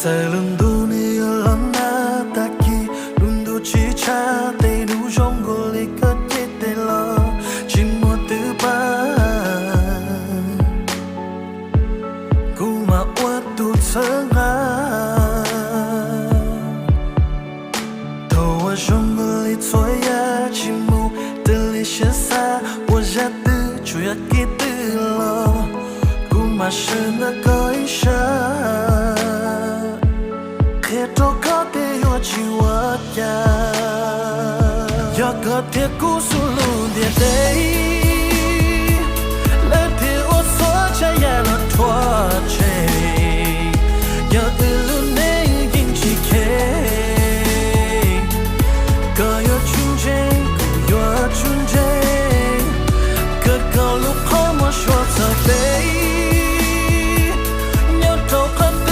Tawm lub ntuj nws yuav los nag tag kis, lub ntuj tsis tshab, tej hnub zoo nkaus li koj cev tes los tsis muaj twg pab. Kuv mam ua tus txhawb nqa. Thaum uas zoo nkaus li txhua yam tsis mus raws li siab xav, ua zaj twg tsuas yog kev twg los kuv mam sawv ntawm koj ib sab, qhia rau koj tias yuav tsis ua cas, yog koj thiab kuv xub lub ntiaj teb.